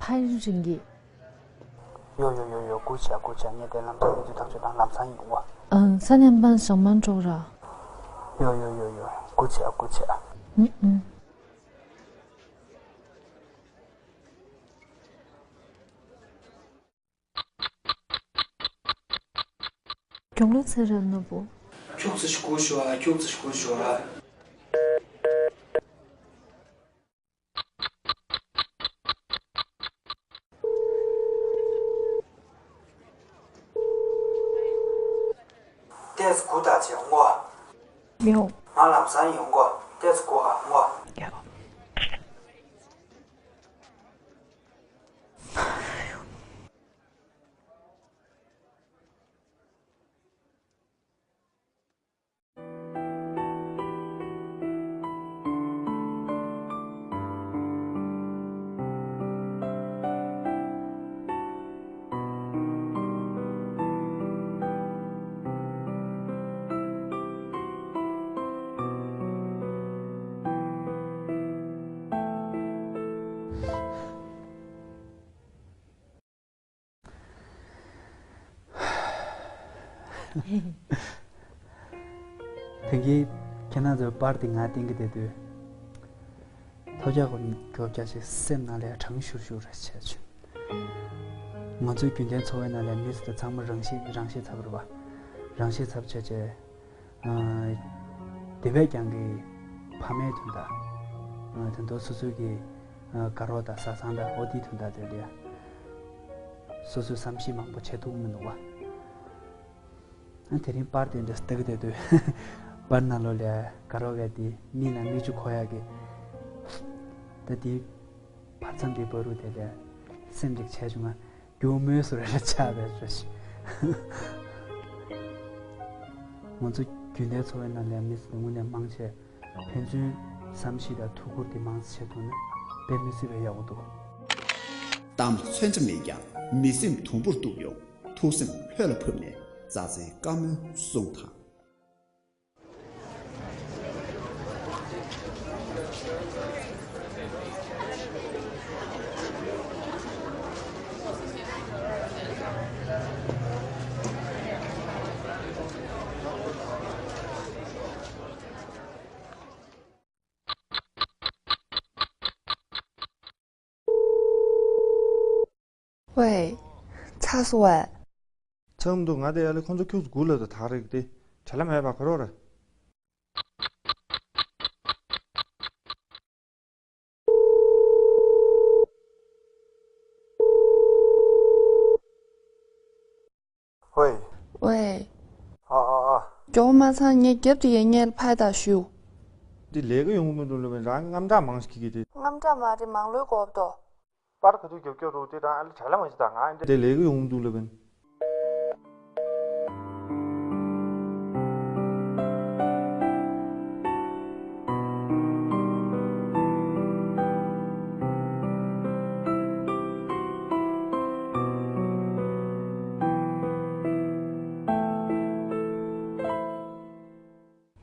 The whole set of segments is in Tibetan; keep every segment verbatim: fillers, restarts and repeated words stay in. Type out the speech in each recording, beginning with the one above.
ཕར་རིང་གི། ཡོ་ཡོ་ཡོ་ཡོ། སྒུག་བྱས་སྒུག་བྱས། ངས་དེ་ལམ་སང་གནས་ཚུལ་ཐག་གཅོད་དང་། ལམ་སང་ཡོང་གོ། ཨང་། ས་མཉམ་པ་ཞག་མ་འགྲོ་ར། ཡོ་ཡོ་ཡོ་ཡོ། སྒུག་བྱས་སྒུག་བྱས། ཨུ་ཨུ། མགྱོགས་ལོ་ཚེ་རབས་ནོར་བུ། ཁྱུག་ཙམ་ཞིག་སྒུག་ཤོག་ཨ། ཁྱུག་ཙམ་ཞིག་སྒུག་ཤོག་ཨ། ཏོག་ཙམ་སྒུག་དང་། ཅིག་ཡོང་གོ། ཡོ། ང་ལམ་སང་ཡོང་གོ། ཏོག་ཙམ་སྒུག་ག་ཡོང་གོ། ཡོ། ཐེངས་ཀྱི་ཁྱེད་རང་ཚོའི་པར་དེ་ང་བསྟན་གྱི་བསྡད་དུས། ཐོལ་རྒྱག་གི་མགྱོགས་རྒྱག་ཅིག་སེམས་ནང་ལ་གྲང་ཤུར་ཤུར་རེ་བྱས་བྱུང་། ང་ཚོའི་རྒྱུན་ལྡན་འཚོ་བའི་ནང་ལ་མི་ཚོ་ཚང་མ་རང་ཤི་རང་ཤི་ཚ་པོ་རེད་པ། རང་ཤི་ཚ་པོ་བྱས་བྱས། ཨ། དེ་བས་ཀྱང་གི་ཕ་མའི་དོན་དག་ཨ། དེ་ཚོ་སོ་སོའི་གི་ཨ། དགའ་རོགས་དང་བཟའ་ཚང་དང་འོ་དེའི་དོན་དག་དེ་ལ་སོ་སོའི་བསམ་ཤེས་མང་པོ་བྱེད་ཐུབ་མི་འདུག་པ། ཨ། དེ་རིང་པར་དེ་འདྲ་ལྟ་གི་བསྡད་དུས། པར་ནང་ལོགས་ལ་དགའ་རོགས་ཀྱི་དེ་མིག་ནང་མིག་ཆུ་འཁོར་ཡག་གི། ད་དེ་བར་མཚམས་དེ་བར་དུ་དེ་ལ་སེམས་ཅིག་བྱས་བྱུང་ང་། སྒྱུ་མའི་བཟོ་འདྲ་ཆགས་པའི་བཟོ་ཞིག་ང་ཚོ་རྒྱུན་ལྡན་འཚོ་བའི་ནང་ལ་མི་ཚོ་དངོས་གནས་མང་ཆེ་ཕན་ཚུན་བསམ་ཤེས་དང་ཐུགས་ཁུར་དེ་མང་ཙམ་བྱེད་ཐུབ་ན་དཔེ་མི་སྲིད་པའི་ཡག་པོ་འདུག་གཏམ་མཚོན་ཆ་མེད་ཀྱང་མི་སེམས་དུམ་བུར་གཏུབ་ཡོང་། ཐུགས་སེམས་ལྷོད་ལ་ཕབ་ནས་རྩྭ་རྩེའི་བཀའ་མོལ་གསུང་དང་། ཝེ། ཚར་སོང་ངས། ཚར་མི་འདུག་ང་དེ་ཡ་ལེ་ཁོང་ཚོ་ཁྱུག་ཙམ་སྒུག་ལབ་དང་། ད་རེས་དེ་བྲེལ་བ་མེད་པ་ག་རེ་རེད། ཝེ། ཝེ། ཨ་ཨ་ཨ། མགྱོགས་མ་ཚང་། ངས་རྒྱབ་དེ་ཡས་ངས་ཕར་ད་ཞུ། འདི་ལས་ཀ་ཡོང་གི་མི་འདུག་ལབ་པས། རང་དངངས་སྐྲག་མང་ཞིག་གིས་དེ། དངངས་སྐྲག་མ་རེད། མང་ལོས་གོ་བ་དོ། པར་ག་དུས་རྒྱབ་སྐྱོར་རུ་དེ་རང་ཨ་ལེ་བྲེལ་བ་མ་བྱེད་དང་། ང་ཨ་འདི་ལས་ཀ་ཡོང་གི་འདུག་ལབ་པས།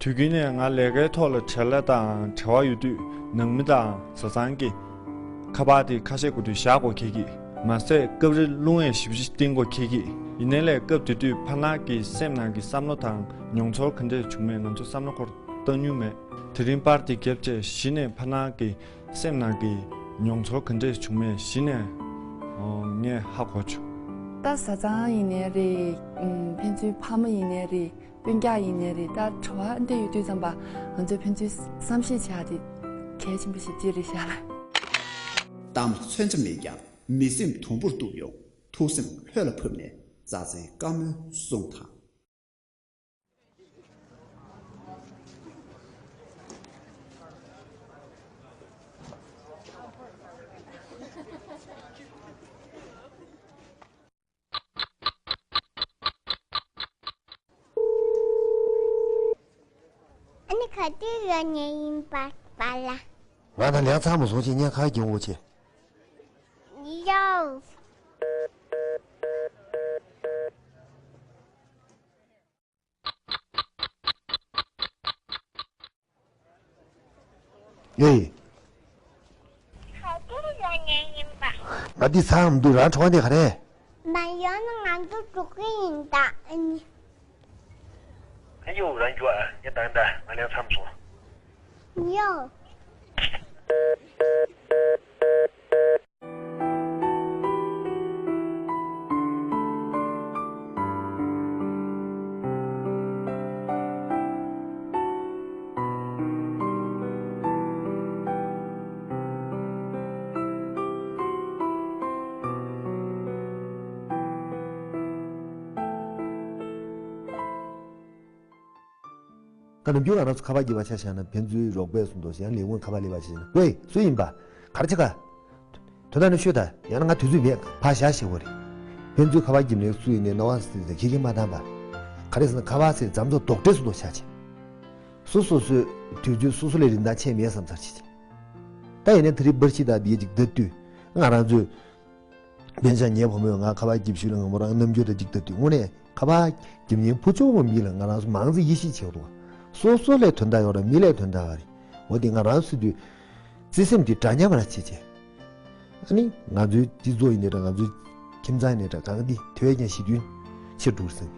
དུས་རྒྱུན་ནས་ང་ལས་ཀའི་ཐོག་ལ་བྲེལ་བ་དང་བྲེལ་བ་ཡོད་དུས། ནང་མི་དང་བཟའ་ཚང་གིས་ཁ་པར་དེ་ཁ་ཤས་གོ་དུས་བཞག་དགོས་ཁེལ་གི། མ་ཟད་སྐབས་རེ་རླུང་ཡང་ཞེ་པོ་ཅིག་བསྟན་དགོས་ཁེལ་གི། ཡིན་ནའི་ལས་སྐབས་དེ་དུས་ཕ་ནང་གི་སེམས་ནང་གི་བསམ་བློ་དང་མྱོང་ཚོར་ག་འདྲས་བྱུང་མེད་ང་ཚོ་བསམ་བློ་འཁོར་བཏང་མྱོང་མེད། དེ་རིང་པར་དེ་བརྒྱབ་བྱས་གཞི་ནས་ཕ་ནང་གི་སེམས་ནང་གི་མྱོང་ཚོར་ག་འདྲས་བྱུང་མེད་གཞི་ནས་ངས་ཧ་གོ་བྱུང་། ད་བཟའ་ཚང་ཡིན་ནའི་རེད། ཨམ། ཕན་ཚུན་ཕ་མ་ཡིན་ནའི་རེད། སྤུན་ཀྱག་ཡིན་ནའི་རེད། ད་བྲེལ་བ་འདི་ཡོད་དུས་ཙམ་པ་ང་ཚོས་ཕན་ཚུན་བསམ་ཤེས་བྱ་དེ་གལ་ཆེན་པོ་ཞིག་ཅིག་རེད་ཤག་ལ། གཏམ་མཚོན་ཆ་མེད་ཀྱང་མི་སེམས་དུམ་བུར་གཏུབ་ཡོང་། ཐུགས་སེམས་ལྷོད་ལ་ཕབ་ནས་རྩྭ་རྩེའི་བཀའ་མོལ་གསུང་དང་། ཨ་ནི་ག་དུས་ཡོང་ནི་ཡིན་པ། པཱ་ལགས། ང་དང་ལས་ཚང་མ་སོང་ཅིག་ངས་ཁ་རྒྱུན་འོ་ཆེ། ཡོ། ཡེ། ག་དུས་ཡོང་ནི་ཡིན་པ། ཨ། འདི་ཚང་མ་འདུག་རང་གྲོགས་འདི་ག་རེད། མ་ཡོང་ན་ང་ཚོ་འགྲོ་གི་ཡིན་ད། ཨ་ནི། ཨ་ཡོ། རང་རྒྱུ་ཨ། ངས་ད་ད་ང་ལན་མཚམས་སོང་། ཡོ། ད་ནམ་རྒྱུན་ང་རང་ཚོ་ཁ་པར་རྒྱབ་པ་ཆ་བཞག་ན་ཕན་ཚུན་རོགས་པས་སུ་འདུག་ཡང་ལས་ཁུངས་ཁ་པར་སླེབས་པ་ཞིག་ན། ཝེ། སུ་ཡིན་པ། ག་རེ་བྱེད་ག་དོན་དག་ནི་ཤོད་ད། ཡང་ན་ང་དུས་ཚོད་མེད། ཕར་བཞག་ཞེས་པ་རེད། ཕན་ཚུན་ཁ་པར་རྒྱབ་ནས་སུ་ཡིན་ནའི་རྣ་བ་སི་སི་ཁྱི་ཁྱི་མ་བཏང་པ། ག་རེ་ཟེར་ན་ཁ་པར་ཟེར་མཚམས་ཚོ་རྡོག་ཁྲེས་སུ་འདུག་ཆགས་ཆེ། སོ་སོ་སོའི་དུས་ཚོད་སོ་སོ་ལས་རིན་ཐང་ཆེ་མེད་བསམ་ཚར་ཆེ་ཆེ། ད་ཡིན་ནའི་ད་རེས་པར་ཤི་ད་བིའི་ཅིག་ད་དུས་ང་རང་ཚོའི། དཔེར་ན་ངའི་བུ་མོས་ང་ཁ་པར་རྒྱབ་ཤུལ་ལ་ང་མོ་རང་རྣམ་འགྱུར་དང་གཅིག་ལྟ་དུས་དངོས་གནས་ཁ་པར་རྒྱབ་མཁན་བུ་ཆུང་བ་མི་ལ་ང་རང་ཚོ་མང་ཙམ་ཡིད་ཆེས་བྱེད་འདུག་སོ་སོ་ལས་དོན་དག་ཡོད་ར་མི་ལས་དོན་དག་རེད། འོ་དེ་ང་རང་ཚོ་དུས་བརྩེ་སེམས་དེ་འདྲ་མཉམ་ར་བྱེད་བྱེད། ཨ་ནི་ང་ཚོའི་སྤྱི་ཚོགས་ཡིན་ནའི་འདྲ་ང་ཚོའི་ཁྱིམ་ཚང་ཡིན་ནའི་འདྲ་གང་ག་དེ་དེ་བས་ཀྱང་ཞི་མཐུན་ཆེ་འགྲོ་གི་ཟེར།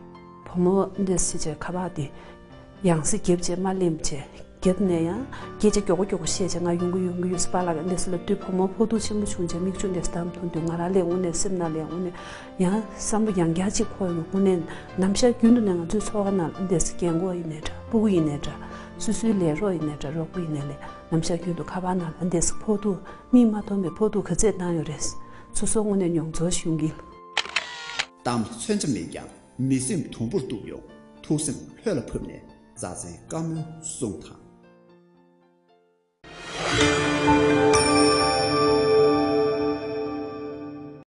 བུ་མོ་འདི་སི་ཆེ་ཁ་པར་དེ། ཡང་སེ་རྒྱབ་བྱས་མ་ལེམ་བྱས། རྒྱབ་ནས་ཡང་སྐད་ཆ་མགྱོགས་པོ་མགྱོགས་པོ་བཤད་བྱས་ང་ཡོང་གི་ཡོང་གི་ཡོད་ཟེར་པཱ་ལགས་ཀྱིས་འདི་སི་ལ་དུས་བུ་མོ་ཕོག་ཐུག་ཆེན་པོ་བྱུང་བྱས་མིག་ཆུ་འདི་སི་དམ་འཐུང་དུས་ང་རང་ལས་འོང་ནས་སེམས་ནང་ལས་འོང་ནས་ཡང་བསམ་བློ་ཡང་བསྐྱར་གཅིག་འཁོར་ཡོང་དངོས་གནས་ནམ་ཞག་རྒྱུན་དུ་ནས་ང་ཚོའི་ཚོགས་ཁང་ནང་ལ་འདི་སི་རྒན་གོག་ཡིན་ནའི་འདྲ་སྤུ་གུ་ཡིན་ནའི་འདྲ་སོ་སོའི་ལས་རོགས་ཡིན་ནའི་འདྲ་རོགས་པ་ཡིན་ནའི་ལས་ནམ་ཞག་རྒྱུན་དུ་ཁ་པར་ནང་ལ་འདི་སི་ཕོག་ཐུག་མིག་མ་མཐོང་བའི་ཕོག་ཐུག་ག་ཚད་བཏང་ཡོད་རེད། སོ་སོ་དངོས་གནས་མྱོང་ཚོར་ཞུ་གི། གཏམ་ལ་མཚོན་ཆ་མེད་ཀྱང་མི་སེམས་དུམ་བུར་གཏུབ་ཡོང་། ཐུགས་སེམས་ལྷོད་ལ་ཕབ་ནས་རྩ་ཚན་བཀའ་མོལ་གསུང་དང་